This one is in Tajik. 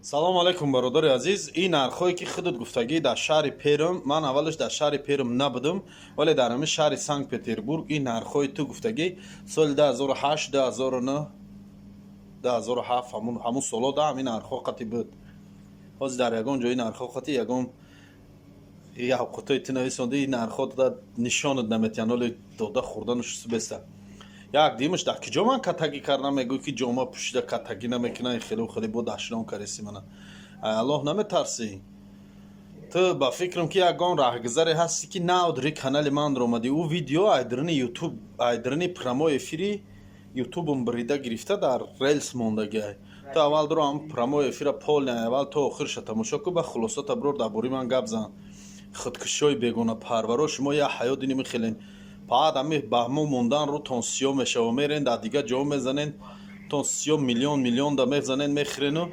Салому алайкум, бародари азиз. Ин нархҳое, ки худат гуфтагӣ дар шаҳри Перм, ман аввалаш дар шаҳри Перм набудам, вале дар ҳамин шаҳри Санкт Петербург ин нархҳои ту гуфтагӣ соли 2008, 2009, 2007, ҳамун солҳо да ҳамин нархҳо қатӣ буд. Ҳозир дар ягон ҷои нархҳо қатӣ ягон явқутои ту нависонда, ин нархҳо нишонат наметиҳанд. Ҳоле дода хӯрдану беста. Як димаш, дар киҷо ман катагӣ кардам? Мегӯй, ки ҷома пӯшида катагӣ намекунан. Хеле хеле бо дашном кареси мана. Аллоҳ наметарсӣ ту? Ба фикрам, ки ягон раҳгузаре ҳастӣ, ки навдри канали ман омадӣ. Ӯ видео айдрини Ютуб, айдрини прямой эфири Ютубум бирида гирифта, дар релс мондагиай. Ту аввал дуро ҳам прямой эфира полный аввал то охирша тамошо кун, ба хулосата бирор, дар бораи ман гап зан. Худкушиҳои бегонапарваро, шумо як ҳаёт ини мехелен, баъд ҳами ба мо мондан рӯтон сиёҳ мешава, мерен дар дигар ҷо мезанен, тон сиёҳ, миллион миллион да мезанен, мехӯрену.